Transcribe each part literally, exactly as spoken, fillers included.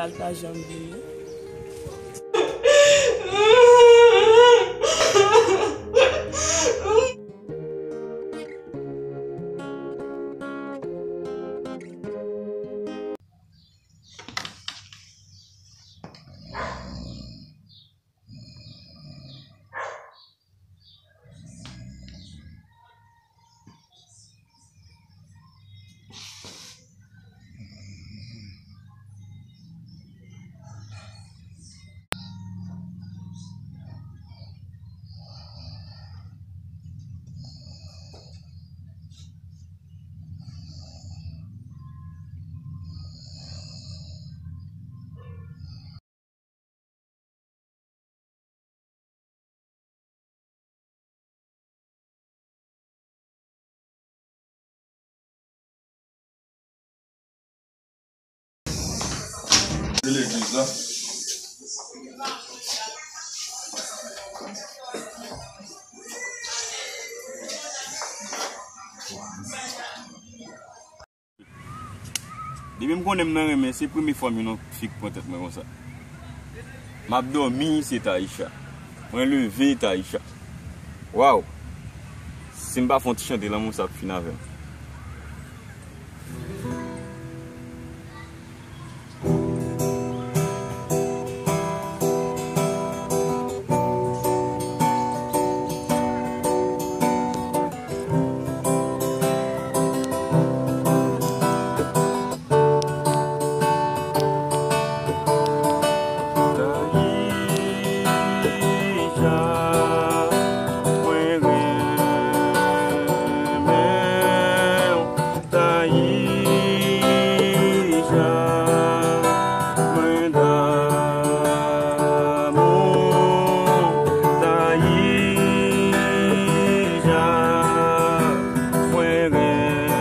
Al pa janm vini. Se legliz la. Depi m konnen m nan renmen, se premye fwa m jwenn yon fi k pran tèt mwen konsa. M ap dòmi, se Taïsha. Mwen leve, Taïsha. Waw! Si m pa fè yon ti chante, lanmou sa ap fin avè m. Taïsha, mwen damou. Taïsha, mwen renmen.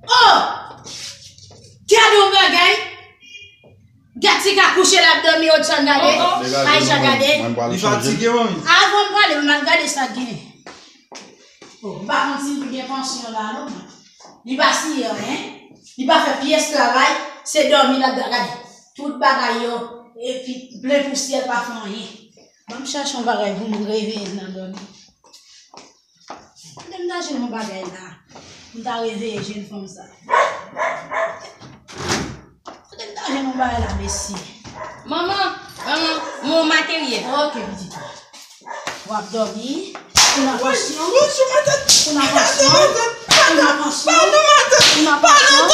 Oh! Gade yon bagay! Gad ti ka kouche l ap dòmi, Odson, gade. Oh, oh. Degaje Aisha, non, gade. Mwen, mwen pral chanje. Li fatige, manmi. Avan m pale, m al gade sa k gen. Oh, m pa konn si li gen pansyon la, non. Li pa siye anyen. Li pa fè pyès travay. Se dòmi l ap dòmi. Gade. Tout bagay yo, epi plen pousyè, l pa fè anyen. Ban m chèche yon bagay pou m reveye l nan dòmi. Kote m ta jwenn yon bagay la? M ta reveye jenn fanm sa. Kote m ta jwenn yon bagay la, mesye? Manman, manman, mon materyèl. Ok, pitit mwen. W ap dòmi. Ou nan pansyon. Ou nan pansyon. Ou nan pansyon. Ou nan pansyon. Ou nan pansyon.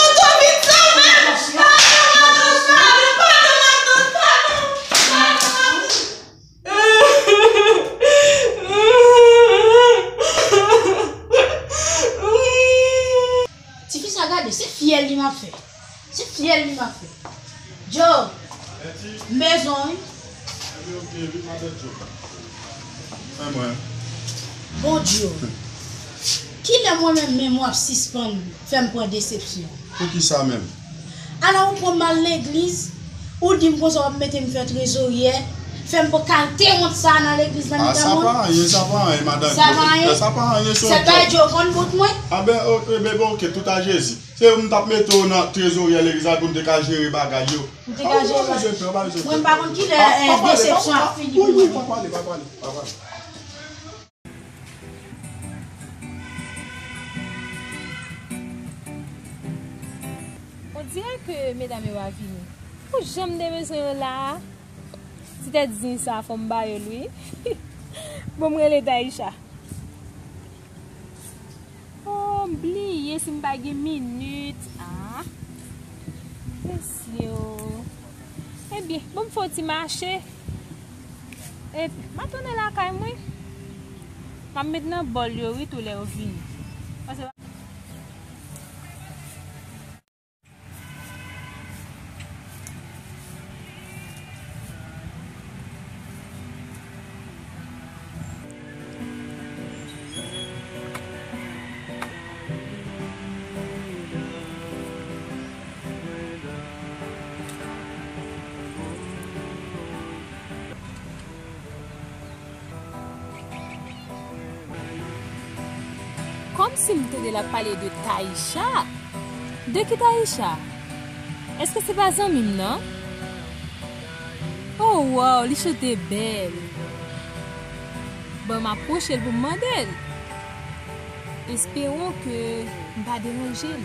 Tifi sa gade, se fyèl li m ap fè. Se fyèl li m ap fè. Joe, m bezwen w wi. Ebyen, ok, wi, madan Joe. Fè mwen. Bon Joe, kilè mwen menm, menm w ap sispann fè m pran desepsyon? Poukisa menm? Alò, ou pran m al legliz, ou di m konsa w ap mete m fè trezoryè, fè m pran kalte wont sa a nan legliz nan mitan moun. A, sa pa anyen, sa pa anyen, madan. Sa pa anyen? Sa pa anyen, se yon djòb. Sèt bagay Dye w konn bout mwen. A ben, o-, e ben, ben, ok, tout a Jezi. Se ou m t ap mete w nan trezoryè legliz la pou m te ka jere bagay yo. M te ka jere bagay. A, ou pa bezwen pè, ou pa bezwen pè. Mwen, m pa konn kilè, eh, desepsyon ap fini pou mwen. Pa pale, pa pale, pa pale. On dirè ke medam yo va vini. Pou jan m te bezwen yo la a, ti tèt zin sa fò m ba yo l wi. Bon, m rele Taïsha. Oh, m bliye si m pa gen minit. Ah. Mesye o. Ebyen, bon, m fè yon ti mache. Epi, m a tounen lakay mwen. M ap met nan bòl yo, wi, tou lè yo vini. Paske Kòmsi m tande l ap pale de Taïsha. De ki Taïsha? Èske se pa zanmi m nan? Oh, wow, li chante bèl. Bon, m apwoche l pou m mande l. Espérons que m pa deranje l.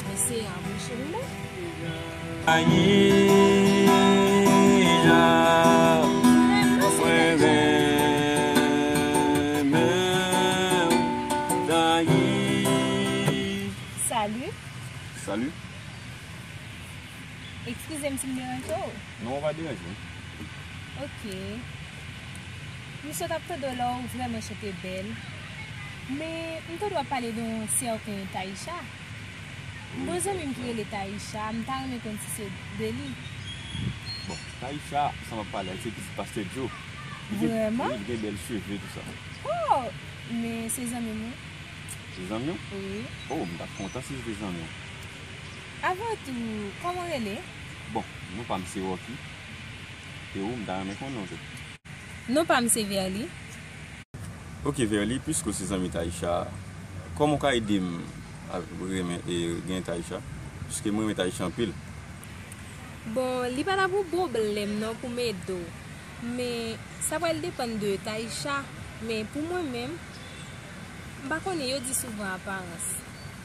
Mwen se anbouche m non. Ayija, mwen renmen w, Tayi. Salut. Salut. Eskize m si m deranje w. Non, ou pa deranje m. Ok. M sot ap tande w la, ou vrèman chante bèl. Men, m tande w ap pale de yon sèten Taïsha. M gon zanmi m ki rele Taïsha, m ta renmen konn si se de li. Bon, Taïsha, sa m ap pale a, se pitit pastè Joe. Li gen, vrèman? Wi, li gen bèl cheve, tou sa. Oh, men se zanmi m, wi. Se zanmi w? Wi. Oh, m t ap kontan si se te zanmi w. Avan tou, kòman w rele? Bon, non pa m se Rocky. E ou, m ta renmen konnen w tou. Non pa m se Verly. Ok, Verly, piske w se zanmi Taïsha, kòman w ka ede m a renmen e gen Taïsha? Piske mwen renmen Taïsha anpil. Bon, li pa ta pou pwoblèm non pou m ede w. Men, sa pral depann de Taïsha. Men pou mwen menm, m pa konnen, yo di souvan aparans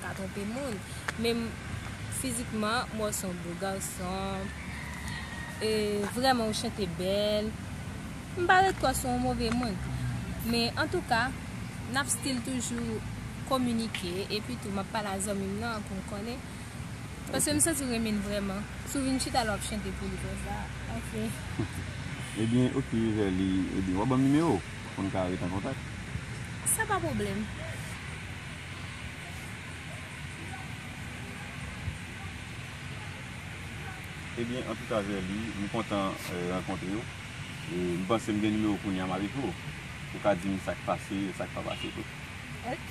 ka twonpe moun. Men m, fizikman, m wè w se yon bo gason. E, vrèman, ou chante bèl. M pa ret kwè w se yon move moun. Men, antouka, n ap still toujou kominike. Epi tou, m ap pale a zanmi m nan pou m konnen. Paske m santi w renmen l vrèman. Si w vin chita la w ap chante pou li konsa. Anfen. Ebyen, ok, Verly, ebyen, w ap ban m nimewo w pou n ka ret an kontak. Sa pa pwoblèm. Ebyen, antouka, Verly, m kontan, eh, rankontre w. E m panse m gen nimewo w kounye a, m ap ekri w. Ou ka di m sa k pase, sa k pa pase tou. Ok.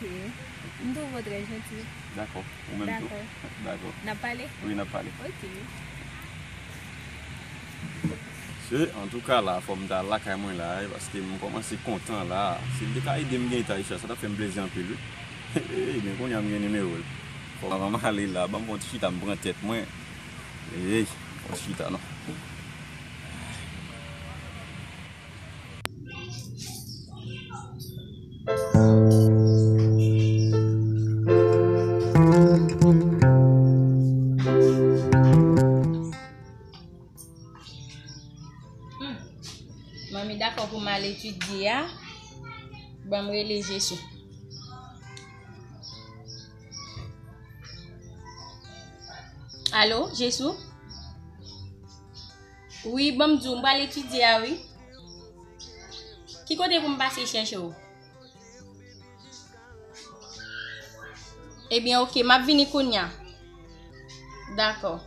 M twouve w trè janti. Dakò. Ou menm tou? Dakò. Dakò. N ap pale? Wi, n ap pale. Ok. Se, antouka la, fò m ta lakay mwen la, wi, paske m kòmanse kontan la. Si l te ka ede m gen Taïsha, sa t ap fè m plezi anpil, wi. Ebyen, kounye a m gen nimewo l. Fò avan m ale la, ban m fè yon ti chita, m pran tèt mwen. Ey, fò m chita non. Hmm. Manmi dakò pou m al etidye a. Ban m rele Jesou. Alo, Jesou? Wi, ban m di w, m pral etidye a, wi. Ki kote pou m pase chèche w? Ebyen, oke, m ap vini kounye a. Dakò.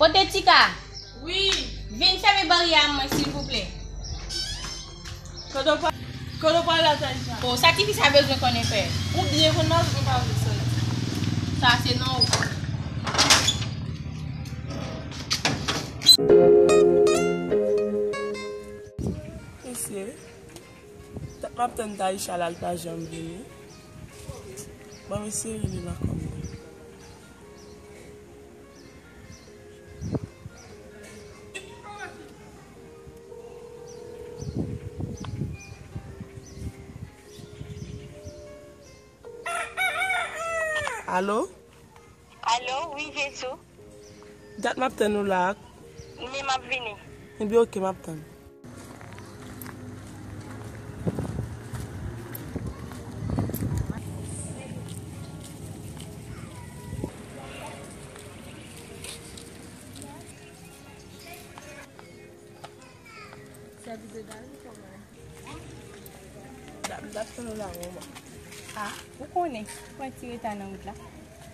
Kote Tika? Wi. Vin fèmen baryè a mwen, silvouplè. Kote w pa-, kote w pral la, Taïsha? O, sa tifi sa bezwen konnen fè. Ou byen konn nan ou pa vle sòti. Sa se non ou. Mesye, dat m ap tann Taïsha la, l pa janm vini. Ban m eseye rele l ankò mwen. Alo? Alo, wi, Jesou. Dat m ap tann ou la. Men m ap vini. Ebyen, oke, m ap tann. Sèvis de gaz ou kòman? M t ap tann ou la, manman. A, ou konnen, pran ti reta nan wout la.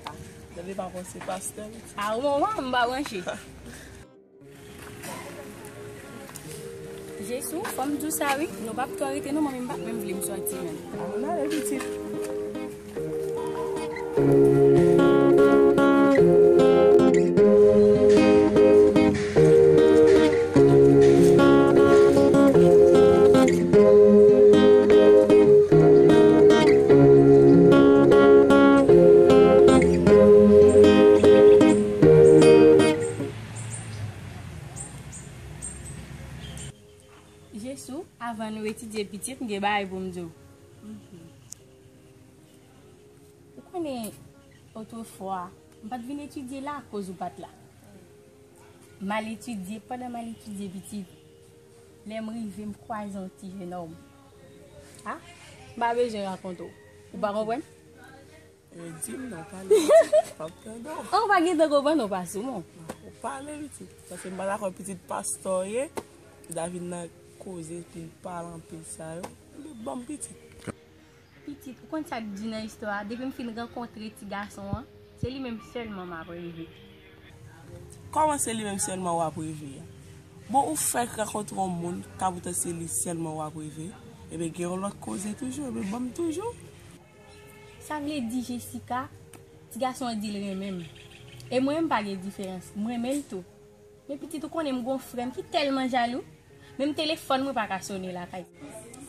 A, tande pa panse pastè, wi. A, ou manman, m pa branche. Jesou, fò m di w sa, wi. Nou p ap twò rete, non, manmi, m pa t menm vle m sòti menm. A, ann ale, pitit. Bagay pou m di w. Mhm. Ou konnen, otrefwa, m pa t vin etidye la akoz ou pa t la. M al etidye, pandan m al etidye pitit, lè m rive, m kwaze yon ti jenòm. A, m pa bezwen rakonte w. Ou pa konprann? E, di m non, pale pitit, m ap tande w. An, ou pa gentan konprann, ou pa sou mwen. Ou pale pitit, paske m pa dakò pitit pastè w ye, li ta vin nan koze, epi l pale anpil sa yo. Ebyen, ban m pitit. Pitit, ou konn sa k di nan istwa a? Depi m fin rankontre ti gason an, se li menm sèlman m ap reve. Kòman se li menm sèlman w ap reve a? Bon, ou fèk rankontre yon moun, ka poutan se li sèlman w ap reve? Ebyen, gen yon lòt koze toujou, ebyen, ban m toujou. Sa vle di, Jessica, ti gason an di l renmen m. E mwen, m pa gen diferans. M renmen l tou. Men pitit, ou konnen m gon frè m ki tèlman jalou. Menm telefòn mwen pa ka sone lakay.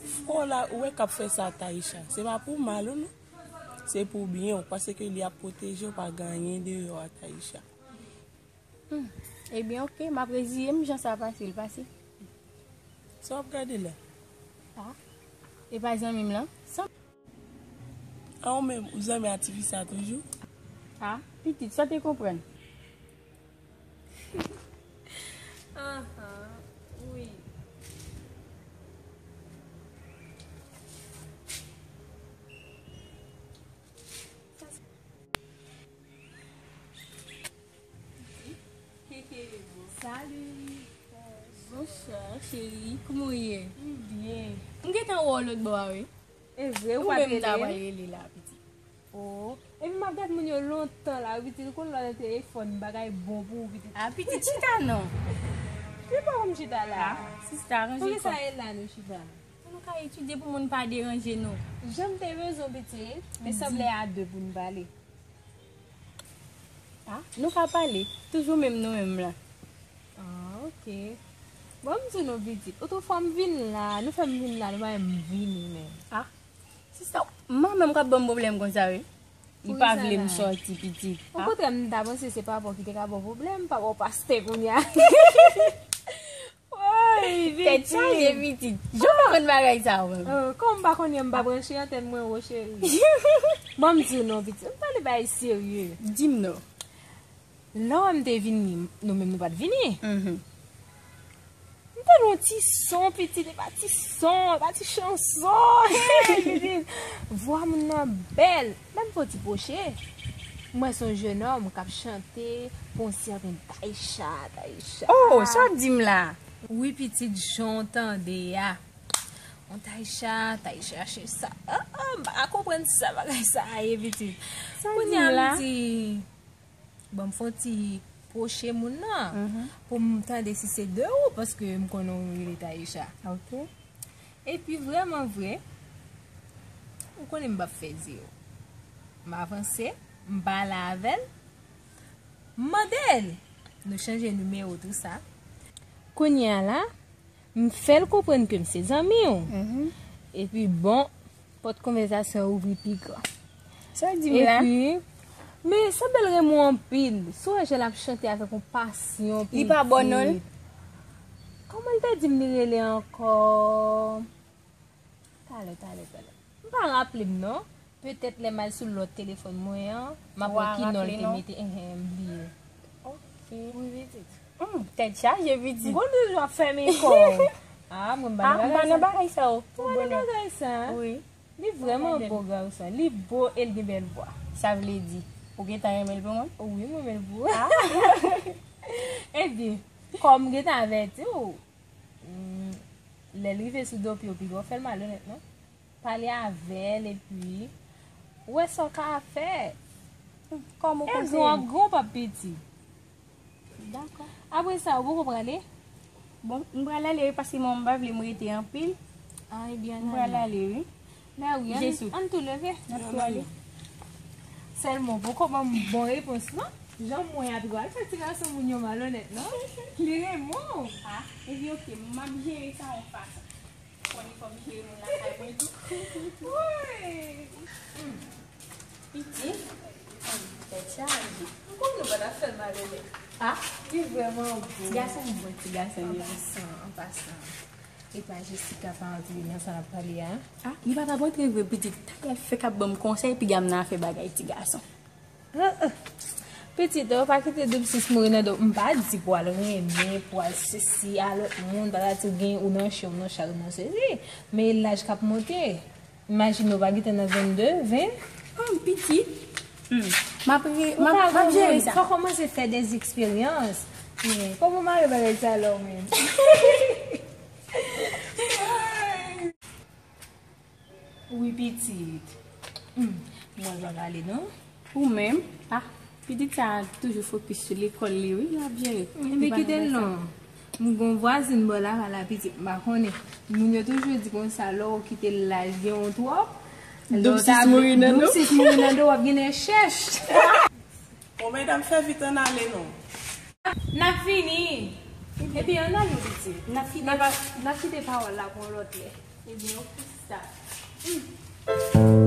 Frè w la, ou wè k ap fè sa a Taïsha. Se pa pou mal ou non. Se pou byen w, paske li ap pwoteje w pa gen anyen deyò a Taïsha. Hmm. Ebyen, oke, m ap reziye m, jan sa pase, l pase. Sa w ap gade la? A, e pa zanmi m lan? San A ou menm, ou zanmi a tifi sa toujou? A, pitit, sa w te konprann? Anhan, wi. Salut. Bonsoir, chérie. Kouman w ye? M byen. M gentan wè w lòt bò a, wi. E vre, ou pa t rele m? Ou menm ta pral rele la, pitit. Oh. Epi m ap gad moun yo lontan la, wi, pitit. Ou konn lè w nan telefòn, bagay bon pou ou, pitit. A, pitit, chita non. Li pa pou m chita la. A, sista, ranje kò w. Poukisa e la nou chita? Nou ka etidye pou moun pa deranje nou. Jan m te bezwen w, pitit, men sanble a de pou n pale. A, nou ka pale. Toujou menm nou menm lan. A, oke. Bon, m di nou, pitit, otrefwa m vin la, nou fè m vin la, nou pa menm vini menm. A, sista, manman m k ap ban m pwoblèm konsa, wi. Li pa vle m sòti, pitit. Okontrè, m ta panse se papa w ki te ka ba w pwoblèm, papa w pastè kounye a. Woy, pitit. Tèt chaje, pitit. Jan w konprann bagay sa yo menm? Oh, kòm m pa konnen, m pa branche antèn mwen, wo cheri. Bon, m di w non, pitit. M pale bagay serye. Di m non. Lè w wè m te vini, nou menm nou pa t vini. Mhm. M tande yon ti son, pitit, e pa ti son, e pa ti chanson. Hey, pitit. Vwa moun nan bèl. Ban m fè yon ti pwoche. M wè se yon jenòm k ap chante pou yon sèten Taïsha, Taïsha. Oh, sa w di m la? Wi, pitit, jan w tande a. Yon Taïsha, Taïsha, se sa. Ah, ah, m pa ka konprann sa bagay sa a ye, pitit. Sa w di m la? Kounye a m di, ban m fè yon ti pwoche moun nan, mhm, pou m tande si se de ou, paske m konnen w rele Taïsha. Ok. Epi vrèman vre, ou konnen m p ap fè zewo. M avanse, m pale avè l, m mande l. Nou chanje nimewo, tou sa. Kounye a la, m fè l konprann ke m se zanmi w. Mhm. Epi bon, pòt konvèsasyon an ouvri pi gran. Sa w di m la? Epi, men sanble l renmen w anpil. Si w wè jan l ap chante avèk yon pasyon pou pitit. Li pa bò non l? Kòman l te di m li rele ankò? Talè, talè, talè. M pa raple m non. Petèt lè m al sou lòt telefòn mwen an, m ap wè ki non l te mete. Enhen, m bliye. Ok. Wi, pitit. Hmm, tèt chaje, pitit. M konn toujou ap fèmen kò w. Ah, mwen m pa nan bagay sa. Ah, m pa nan bagay sa yo. Ou pa nan bagay sa. Wi. Li vrèman bo, gason. Li bo e l gen bèl vwa. Sa vle di, ou gentan renmen l pou mwen? Wi, mwen renmen l pou ou. Ah. Ebyen, kòm m gentan avèti w, mm, lè l rive sou do pye w, piga w fè l malonèt, non? Pale avè l epi wè sa w ka fè. Kòm ou konseye m. E gran, gran w p ap piti. Dakò. Apre sa, ou poko prale? Bon, m pral ale wi, paske manman m pa vle m rete anpil. Ah, ebyen, m pral ale wi. Mèsi, ann, ann tou leve. N ap tou ale. Sèlman, poko ban m bon repons, non? Jan m wè a, piga w al fè ti gason moun yo malonèt, non? Li renmen w. Ah, ebyen, oke, m ap jere sa yon fason. Konnen fò m jere moun lakay mwen tou. Woy! Hmm. Piti. Hmm, tèt chaje. M konnen w pa t ap fè l malonèt. Ah, li vrèman bon. Ti gason bon, ti gason li ye. An pasan, an pasan. Epa Jessica pa antre nan sa n ap pale a. Ah, li pa t ap antre vre, pitit. Talè l fèk ap ban m konsèy, piga m nan afè bagay ti gason. Ah, ah. Pitit, ou pa kite Dub Sis mouri nan do. M pa di pou al renmen, pou al sesi a lòt moun, pa ta di ou gen ou nan chen, ou nan chay, ou nan sesi. Men laj k ap monte. Imajine ou pa gentan nan vennde, ven. Ah, pitit. Hmm. M ap re-, m ap, m ap jere sa. Fò kòmanse fè de eksperyans. Men, kòman w mare bagay sa la ou menm? Wi, pitit. Hmm. Mwen pa pale non. Ou menm? Ah, pitit sa toujou fokis sou lekòl li, wi, l ap jere. Epi kite l non. M gon vwazin bò la, pa la pitit, m pa konnen. Moun yo toujou di konsa, lè w kite l laj gen yon twòp, lè w ta Dub Sis mouri nan do, w ap gen nè chèch. Bon, medam, fè vit ann ale non. N ap vini. Epi ann ale pitit. N ap kite pa-, n ap kite pawòl la pou yon lòt lè. Ebyen, oke, sista. Hmm.